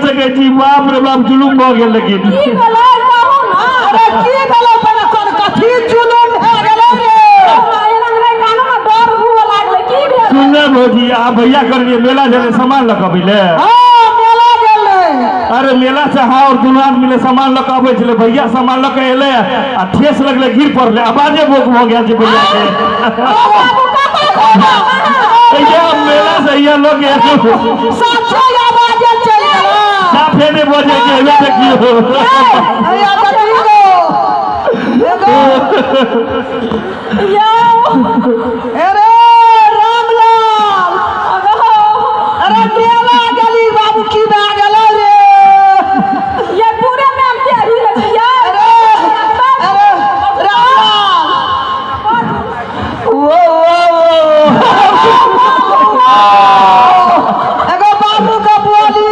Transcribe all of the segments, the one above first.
सकै छी। बाप रे बाप, जुलुम भऽ गेल। लेकिन की भेलै, कहू ना। अरे, की भेलै? पहिने कोन कथी जुलुम भए गेलै रे? एना नहि कानू ने, डर हुअ लागलै। की भेल? सुनले भौजी, आ भैया करलिए मेला गेलै सामान लऽ कऽ अबै ले। हाँ, मेला गेल रहे। अरे, मेला से हाँ और दुनू आदमी ले सामान लऽ कऽ अबै छलै। भैया सामान लऽ कऽ एलै आ ठेस लगलै, गिर पड़लै, आवाजे बोक भऽ गेल छै भैया के। बाबू कतऽ छौ? भैया मेला से यहाँ लोग साचे आवाजे चलि गेलै। साफे नहि बजै छै, हेबे देखियौ। हैया देखी गो, एगो। यौ। अरे रामलाल, अरे मेला गेली बाबू, की भए गेलै रे? ये पूरे में टेढ़ी है ये। अरे अरे रामलाल। ओ ओ एगो बाबू के बोली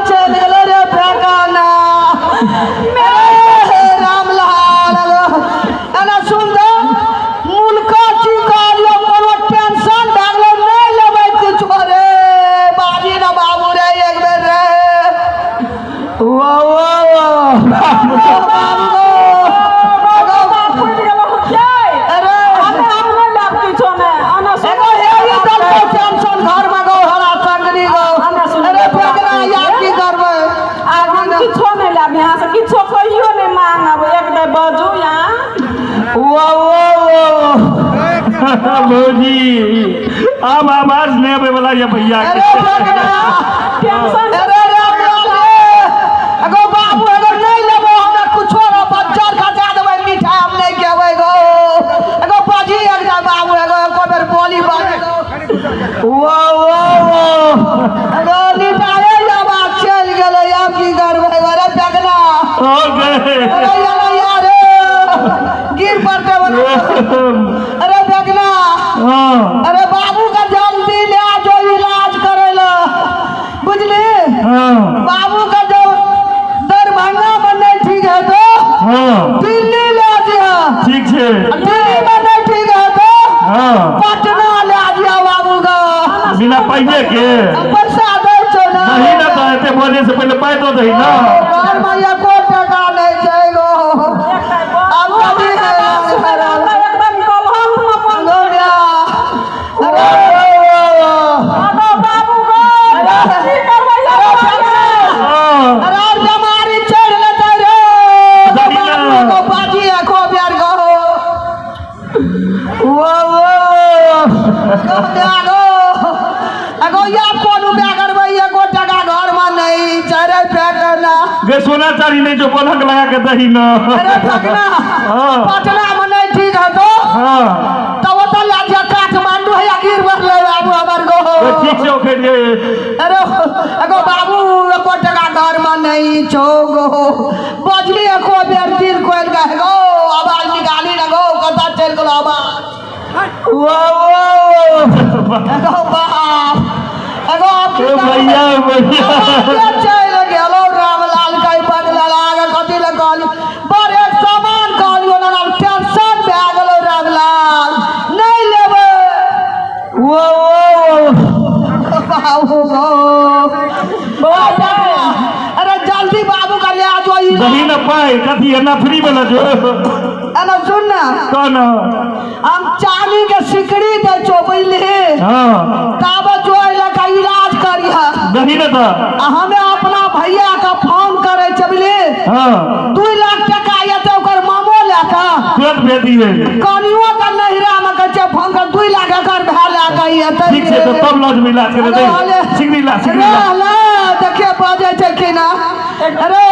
चलि गेलै रे फेकाना। अरे रामलाल, एगो एना सुन दे, मुल्का की कहलियो, कोनो टेंशन भए गेलै, नहि लेबै किछो रे। बाजी ना बाबू रे, एक बेर रे। ओ ओ बाबू गो। फुटि गेलौ के? अरे। हम नहि लेब किछो नहि आना। एगो हेरी दलको टेंशन घर में गो, हरा संगनी गो। अरे फेकना, यार, की करबै? आब हम किछो नहि लेब यहाँ से, किछो कहियो नहि मांगब। एक बेर बाजू यहाँ। ओ ओ भौजी, आब आवाज नहि अबै वाला ये भैया अरे के। फेकना। टेंशन। अरे रामलाल रे, एगो बाबू, एगो नहीं लेबो हमरा कुछो रे, बच्चा खसा देबै मिठाई, हम नहीं खेबै गो। एगो बाजी एक जा बाबू, एगो एको बेर बोली बाजी गो। ओ ओ ओ एगो निटाए आवाज चलि गेलै, आब की करबै? अरे फेकना। ओके। अरे यार यार, गिर पड़ते बना। अरे फेकना। हाँ। अरे बाबू का जल्दी ले आ जो इलाज करे ला, बुझली? हाँ। बाबू का जो दरभंगा में नहीं ठीक है तो दिल्ली ले जिया। ठीक छै। दिल्ली में नहीं ठीक है तो पटना ले जिया बाबू का। बिना पाइये के? पैसा दै छौ ना? नहीं ना, तऽ एते बजे से पहिले पाइ दऽ दही ना। घर में एको टका नहीं छै गो, अब कभी है। एकदम कहलहुँ हम अपन। गो बिया। अरे बाबू गो, की करबै? अरे और बीमारी चढ़ लेतै रे। दही ना। बाबू को बाजी एको बेर गो। ओ ओ गो बिया गो, एगो या कोन उपाय करबै? एको टका घर में नहीं छै रे फेकना। गे, सोना चानी नहीं जो बन्हक लगा के दही ना। अरे फेकना। हाँ। पटना में नहीं ठीक है तो तब ओतऽ लए जा, काठमांडू है, गिर पड़लै बाबू हमर गो। ओ ठीक छै, ओखन जे। अरे एगो बाबू, एको टका घर में नहीं छौ गो, बजली एको बेर दिल कोइल के गो, आवाज निकाली ना गो, कतऽ चलि गेलो आवाज? ओ ओ एगो बाप, एगो आब की ओ करबै? भैया भैया। के चलि गेलो रामलाल के बगला लागे, कथी लए कहली? बड़ एक सामान कहलियो ना, आब टेंशन भए गेलो रामलाल, नहीं लेबै। ओ ओ बाबू गो, अरे जल्दी बाबू का ले आ जो ई। दही ना पाइ, कथी है ना फ्री वाला जो। एना सुन ना। कौन? हम चांदी के सिकड़ी दै छौ, बुझली? ताबे जो अइले का इलाज करिह। दही ना तऽ। आ हमे अपना भैया के फोन करे छै, बुझली? 2 लाख टका एतै, ओकर मामो लए कऽ तुरंत भेज दिए। कनियो के नहिरा में कहै छै फोन कर, 2 लाख एकर भाय लए कऽ एतै। ठीक छै, तऽ तब लॉज में इलाज करे दे, सिकड़ी ला, सिकड़ी ला। रे देखिए, बजै छै कि ना? अरे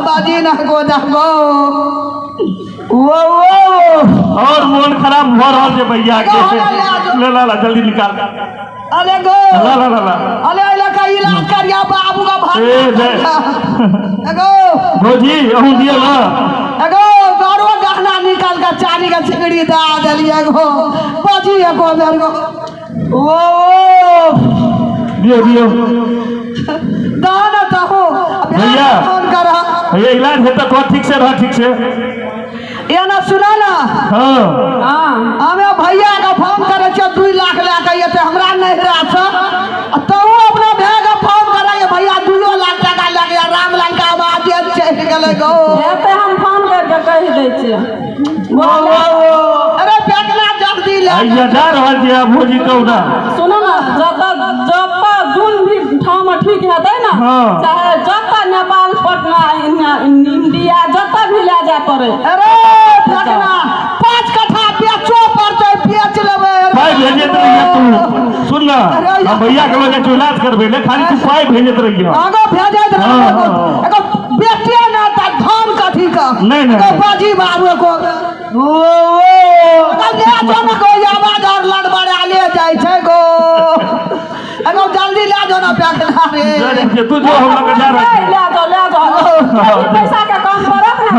बाजी ना गो, जा गो। ओ ओ और मोन खराब भऽ रहल छै भैया के। ले ला ला, जल्दी निकाल। अरे गो। ला ला ला ला। अरे अइले का इलाज करिया बाबू का भाग। ए, दे। एगो। भौजी, अहूँ दियौ ना। एगो गरो गहना निकाल के चांदी के सिकड़ी दे देलियै गो, बाजी एगो बेर गो। ओ ओ दियौ दियौ। दह न दहो। भैया। फोन कर। भैया, इलाज हेतै तो ठीक से रह, ठीक से। एना सुना ना। हाँ। हमे भैया के फोन करे छियै, 2 लाख लए के एतै हमरा नहिरा से, आ तहु अपना भाय के फोन करे, भैया 2 लाख टका लए। गेलै गो। हेतै, हम फोन करके कहि दै छियै। बोले अरे फेकना जल्दी ले। भैया जा रहल छियै आब भौजी कहू ना। सुनू ने, जतऽ जतऽ जोन भी ठाम ठीक हेतै ने, चाहे जतऽ नेपाल, पटना, इंडिया, जतऽ भी लए जाय पड़े। अरे फेकना 5 कट्ठा बेचो पड़तै, बेच लेबै। पाइ भेजैत रहिए तू, सुन ना, हम भैया के लगे इलाज करबै ले, खाली तू पाइ भेजैत रहिए। आगो भेजैत हाँ, रहबै। हाँ। एगो बेटे ना त धन कथी का? नहीं, नहीं, एगो नहीं। बाजी बाबू एको ओ ओ एगो ले जो ना गो, आवाज और लड़बड़ा ले जाइ छै गो। एगो जल्दी ले जो ना फेकना रे। जा रहल छियै, तू जो, हम लगे जा रहल छियै। ले जाओ, ले जाओ, यदि पैसा के कम पड़त ने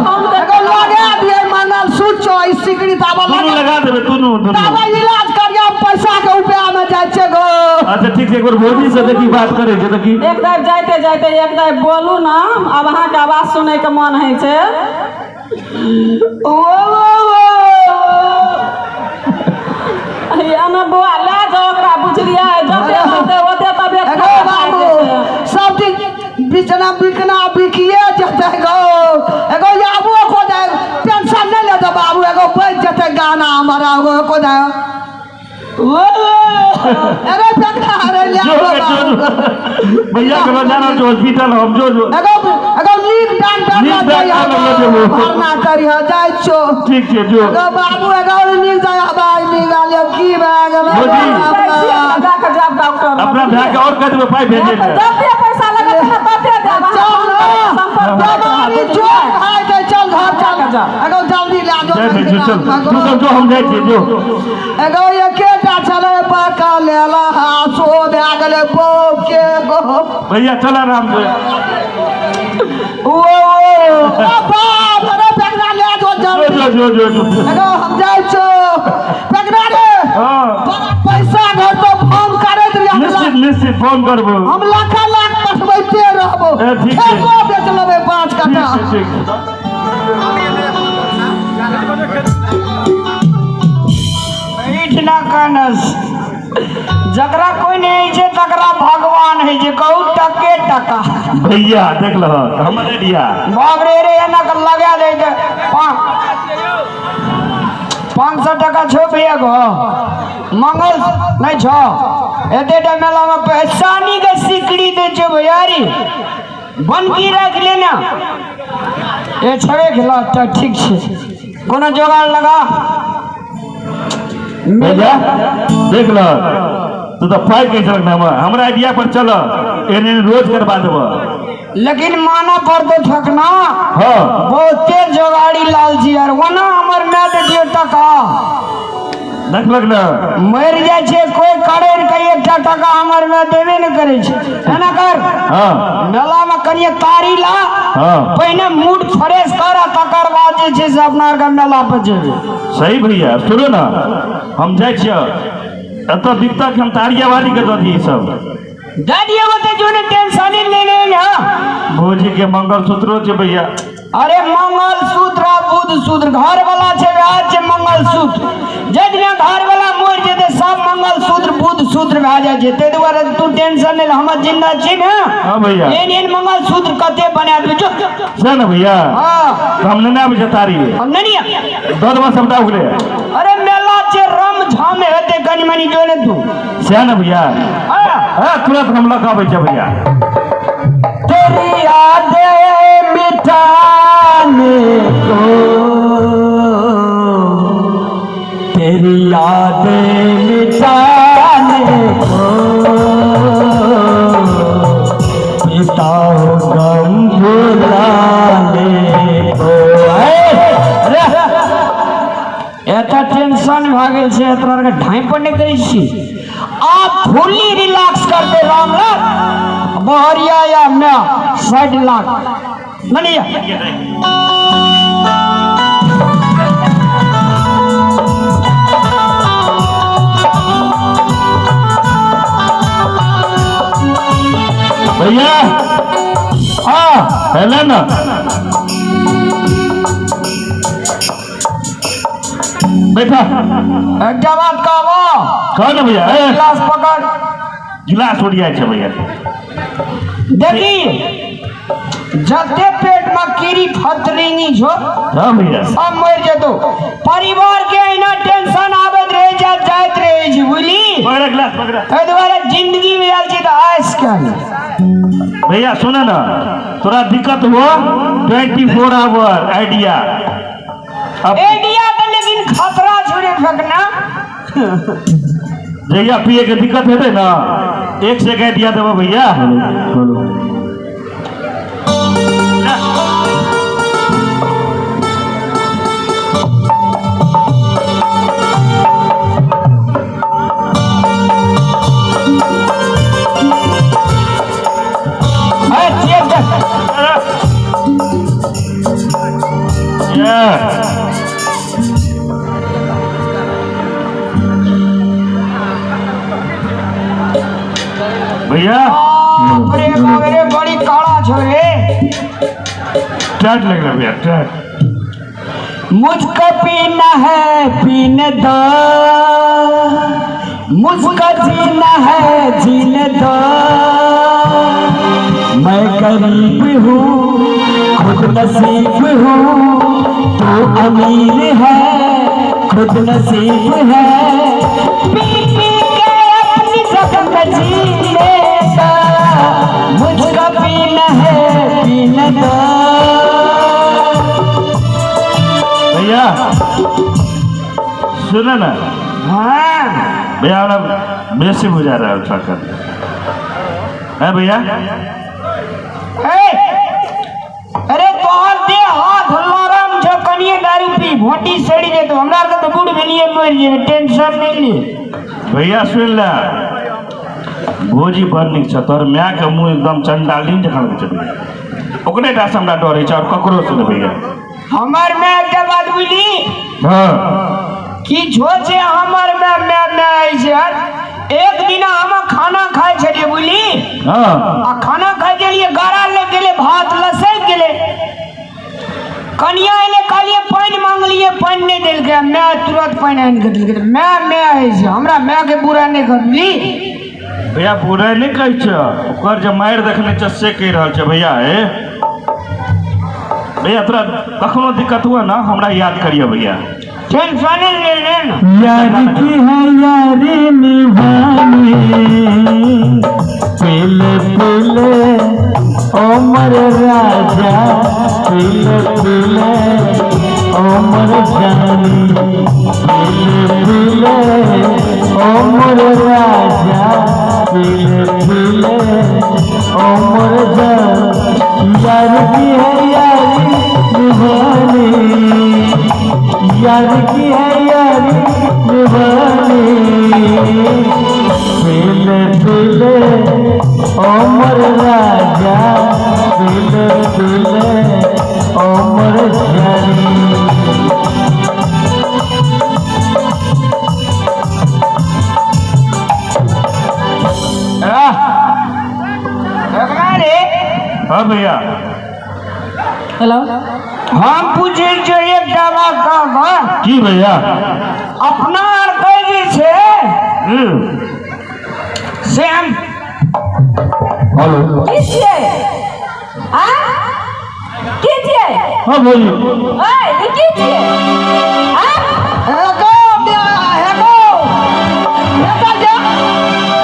फोन एगो करके लगा दिए मंगलसूत्र ई सिकड़ी ताबा दुनू लगा लगा देबै, दुनू दुनू। ताबा इलाज करिया, पैसा के उपाय में जाइ छै गो। अच्छा ठीक छै, एक बेर भौजी से देखी बात करै छै, देखी। एक दाइ जाइते जाइते एक दाइ बोलू ने, आब अहाँके आवाज सुनैके मन होइ छै। ओ ओ ओ एना बौआ लए जाओ ओकरा, बुझलियै? जते होतै ओते तबियत एगो खराब बाबू भए जेतै। सब दिन बिचना बिकना बिकिए जेतै गो। एगो आबो को जाए, टेंशन नहीं लेते बाबू, एगो बच जेतै गाना हमारा एगो को जाए। अरे फेकना, अरे ले जो आबो जो बाबू। भैया के लग जा रहल छियै हॉस्पिटल हम, जो जो। एगो एगो नीक डॉक्टर नीक लग जाइ, डॉक्टर लग जेबो। भरना करिह जाइ छो। ठीक छै, जो। एगो बाबू एगो नीक जाइ, आवाज निकालियो की भए गेलै? भौजी। लगा के जायब डॉक्टर लग। अपना भाय के और कह देबै पाइ भेजै ले। जते पैसा लगत ने तते देब अहाँ। चल फोन करके संपर्क करैत रहब, बेमारी बुझलियै? चोट खाइ छै, चल घर चल, एगो जल्दी लए जो। जाइ छै, चल तू सब जो, हम जाइ छियै, जो। एगो एकेटा छलै पका लेला, सो भए गेलै बौके गो। भैया चल आराम से। ओ ओ बाप रे, फेकना ले जो जो जल्दी। जो जो जो जो। एगो हम जाइ छौ फेकना रे। हाँ। पैसा घर तो फोन करैत रहियै। निश्चित निश्चित फोन करबो। हम लाखा लाख पठबैते रहबो। ए, ठीक छै। खेतो बेच लेबै 5 ठीक कट्ठा। छै, ठीक छै। बैठ ना कनस, जकरा कोई नहीं होइ छै तकरा भगवान होइ छै। कहू टके टका। भैया देख लह हमर आइडिया। बाप रे रे, एना के लगा दे छै। 500 टका छौ भैया गो, मंगल नहीं छौ। एते टा मेला में पैसानी के सिकड़ी दे छौ भैयारी, बनकी राख लेना। ए छबे खिला त ठीक छै, कोनो जोगाड़ लगा। भैया देख लह, तू तऽ पाइ कहै छलक ने हमरा, हमरा आइडिया पर चल, एहन एहन रोज करबा देबह। लेकिन माना पड़तो ठकना। हाँ। बहुते जोगाड़ी लाल छी यार, ओना हमर my देखियो टका। देखलक ने। मरि जाइ छै कोई करे ने कही, एकटा टका हमर my देबे ने करै छै। एना कर। हाँ। मेला में कनिए तारी ला। हाँ। पहिने मूड फ्रेश कर आ तकर बाद जे छै से अपना आरके मेला पर जेबै। सही भैया, सुनू ना, हम जाइ छियै एतऽ दिक्कत, हम तारिया वाली के दऽ दियै सब। दऽ दियौ तऽ जो ने टेंशन ही ले ले ना। भौजी के मंगलसूत्रो छै भैया। अरे मंगलसूत्र आ बुधसूत्र घर वाला छै, वएह छै मंगलसूत्र। जाहि दिना घर वाला मरि जेतै सब मंगलसूत्र बुधसूत्र भए जाइ छै। ताहि दुआरे तू टेंशन नहि ले, हमर जिन्दा छी ने। हाँ भैया। एहन एहन मंगलसूत्र कते बना देबै जो। सएह ने भैया। हाँ। तऽ हम नेने आबै छियै तारी। हम नहि दऽ देबऽ सबटा ओकरे। अरे मेला छै, रम झम हेतै कनि मनि, जो ने तू। सएह ने भैया। हाँ। हाँ, तुरंत हम लऽ कऽ आबै छियै भैया। तेरी यादें मिटाने को, तेरी यादें मिटाने को, पिता हो गम भुलाने को। अरे एतऽ टेंशन भए गेल छै, तोरा आरके ढाँइ पर नहि करै छी। आप फुल्ली रिलैक्स करते रामलाल बहरिया या मैं 60 लाख मनिया। भैया। हाँ। हेलो ना, बैठा। एकटा बात कहबो? कह ने भैया। ए, गिलास पकड़। गिलास ओरियाइ छै भैया। देखी, जते पेट पेटमे कीड़ी फतरिंगी छो। हाँ भैया। सब मरि जेतौ। परिवार के एना टेंशन आबैत रहै छै, जाइत रहै छै, बुझली? पकड़ गिलास पकड़। ताहि दुआरे जिंदगी में आयल छी तऽ आइस के भैया सुन ना, तोरा दिक्कत हुआ 24 आवर आइडिया। अब आइडिया के लेकिन खतरा छुड़े फेंकना। जहिया पिए के दिक्कत हेतै ना, एक से आइडिया देबो भैया। भैया बाप रे बाप रे, बड़ी काला छो रे। टाइट लग रहा भैया, टाइट। मुझको पीना है पीने दो, मुझको जीना है जीने दो, मैं गरीब हूँ खुद नसीब हूँ, तू अमीर है खुद नसीब है, पी पी के अपनी जख्म जीने दो, मुझको पीना है पीने दो। भैया सुन ना। हाँ भैया हमरा बेसी बुझा रहा है ठक्कर है भैया। अरे तोहर देह हाथ लरम छौ, कनिए दारू पी भोटी सड़ी जेतौ। हमरा आरके तऽ बूढ़ भेलिए मरि जेबै, टेंशन नहि ले। भैया सुन ले, भोजी बड़ नीक छौ, तोहर my के मुँह एकदम चंडालीन जकाँ लगै छौ भैया। ओकरे टा से हमरा डर होइ छै और ककरो से नहि भैया। हमर my के बात बुझली? हाँ। किछो छै हमर my my my छै। एक दिन हम खाना खाइ छलियै बुझली? हाँ। आ खाना खाइ छलियै, गारा लागि गेलै, भात लसकि गेलै। कनिया एलै, कहलियै पानि मांगलियै, पानि नहि देलकै। My तुरंत पानि आनि कऽ देलकै। My my होइ छै, हमरा मायके बुरा नहि करली। भैया बुरा नहि कहै छै, ओकर जे मारि देखने छै से कहि रहल छै भैया। हे भैया तोरा कखनो दिक्कत हुआ ना हमरा याद करियो भैया। टेंशन ले ले ना। यार की है यारी निभानी, पीले पीले उमर राजा, पीले पीले उमर जानी, पीले पीले उमर राजा, पीले पीले उमर जानी, यार की है यारी निभानी, यार की है यारी निभानी, पीले पीले उमर राजा, पीले पीले उमर जानी। हाँ भैया। हेलो। हम पूछे जो एकटा बात कहब। की भैया? अपना आर कहै जे छै से हम हेलो। की छियै? आ की छियै? हाँ भैया। ओए, ई की छियै? आ हेगो हेगो हेगो जे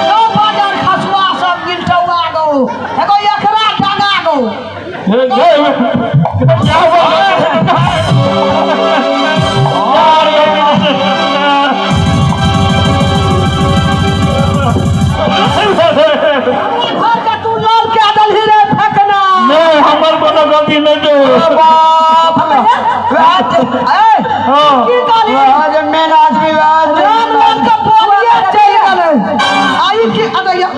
गो बाजार खसुआ सब गिलटौआ गो, हेगो एकरा टंगा गो। क्या हुआ? घर के तू लाल के दलही रे फेकना। नहीं, हमर कोनो गलती नहीं छौ। बाप रे। हाँ। की कहली? मेन आदमी राम लाल के बोलिए चलि गेलै। आई की अदैया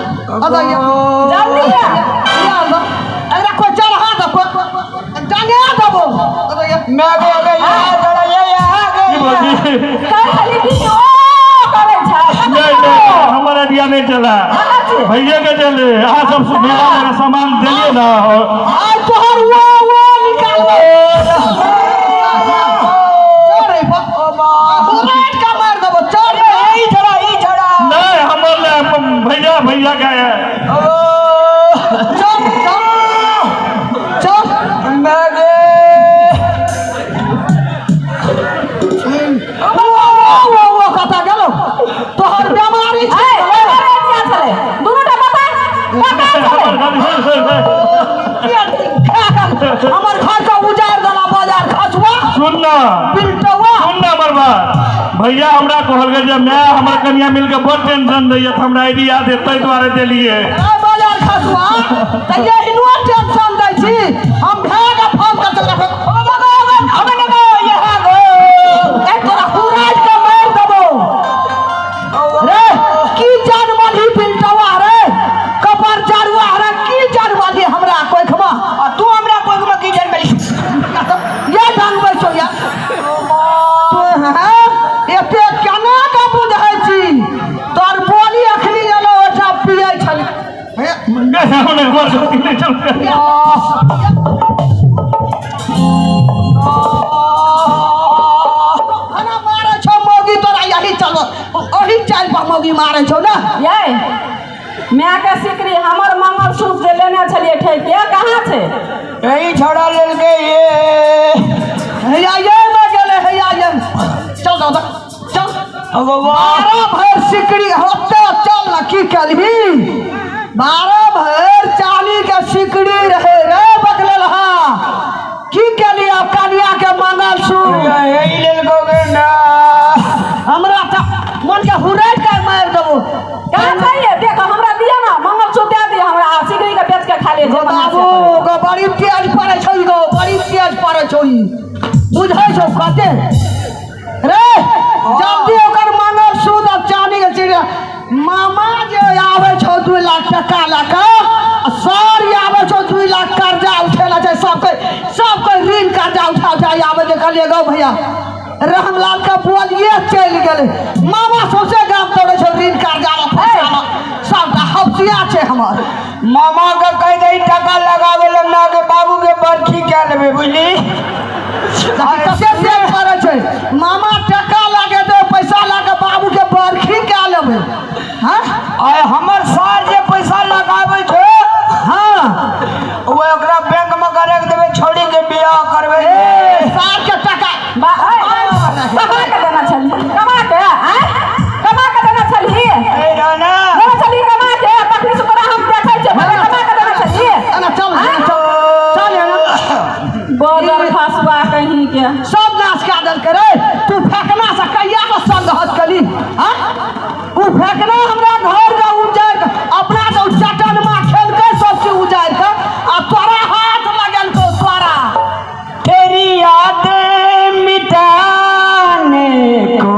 अदैया जल्दी आ। या एकरा कोइ चढ़ा देबो, टंगा देबो। अदैया मैं भी अगर की भौजी? कहली की ओ करै छै। नहीं नहीं, हमर आइडिया नहीं चला, भैया के चले। अहाँ सब मेला मेला सामान देलिए ना। आज तोहर वो वो निकालबो। चढ़ रे बाप, का मार देबो। चढ़ रे। ई छड़ा ई छड़ा। नहीं, हमर ले भैया भैया का है। चल चल चल। मैं सुन ना। बिलटौआ। सुन ना हमर बात भैया, हमरा कहल गेल जे my हमर कनिया मिलके बड़ टेंशन दैया, तऽ हमरा आइडिया दे, ताहि दुआरे देलियै। ए बाजार खसुआ, तऽ एहनो टेंशन दै छी? हम भए के फोन कर चल। ए तोरा हुराज के मारि देबो रे। की जानवली बिलटौआ रे, कपर जारुआ रे, की जानवली हमरा कोइखमा? आ तू हमरा कोइखमा की जानवली? ये ढंग बैसो या तू हैं, एते केना के बुझै छी? तोर बोली अखनी एलो, ओठा पियै छली। गै, हम नहि, हमर गलती नहि छल। खाना मारै छौ मौगी तोरा, यही चलो, ओही चालि पर मौगी मारै छौ ने। यै, मायके सिकरी, हमर मंगलसूत्र जे लेने छलियै ठेके, कहाँ छै? यही छोड़ा लेलकै ये। हैया ये मे गेलै, हैया ये। चल दादा, चल। अब वाह। 12 भरि सिकरी होते। चल न, की केलही? 12 भरि चाली के सिकड़ी रहे रे बकलेल। हा, की केली अब कनिया के मंगलसूत्र? यही लेलको गे ना। हमरा तऽ मन के हुरैट के मारि देबो। कहाँ छै ये? देखो, हमरा दिअ ना मंगलसूत्र, दे दिअ हमरा, आ सिकरी के बेच के खा ले। गो बाबू गो, बड़ी तेज पड़ै छौ ई गो, बड़ी तेज पड़ै छौ ई। बुझै छौ कते रे? जल्दी ओकर मंगलसूत्र आ चानी के चिड़िया। मामा जे आबै छौ 2 लाख टका लए कऽ, आ सर आबै छौ 2 लाख कर्जा उठेला छै। सबके सबके ऋण कर्जा उठा उठा आबै छै। कहलियै गौ भैया, रामलाल के बोलिए चलि गेलै। मामा सौंसे गाम दौड़ै छौ ऋण कर्जा मे फंसामे। सबटा हौसिया छै हमर। मामा के कहि दही टका लगावे ले ना के बाबू के बरखी कए लेबै, बुझली? कते तेज पड़ै छै। मामा टका लगेतै, पैसा लए कऽ बाबू के बरखी कए लेबै। हँ। आय हमर सार जे पैसा लगाबै छै, ओ ओकरा बैंक में करे के देबै, छौड़ी के बियाह करबै। सार के टका। कमा के देना छली, कमा के आँय, कमा के देना छली। ए राना। देना छली कमा के? तखनी से तोरा हम देखै छियै, भले कमा के देना छली। एना चल, एना चल, चल एना। बजर खसुआ कहीं के। सब नाश कए देलकै रे। तू फेकना से कहिया के संग हत कली? हाँ, उ फेकना हमरा घर के उजाड़ि के अपना तऽ उ चटनमा खेलकै, सब चीज उजाड़ि के आ तोरा हाथ लगेलकौ तोरा। तेरी यादें मिटाने को,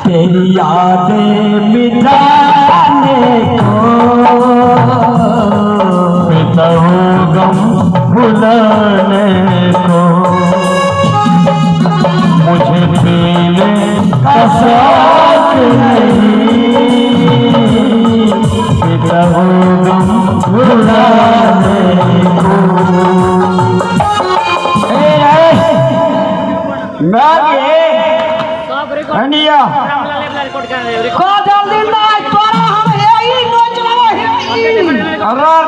तेरी यादें मिटाने को, पिता हो गम भुलाने को, मुझे पीने का शौक नहीं। पिता हो गम भुलाने को। ए रे मैं गे हनिया। कह जल्दी, नहीं तोरा हम हे ई नोच लेबो हे ई। अरे।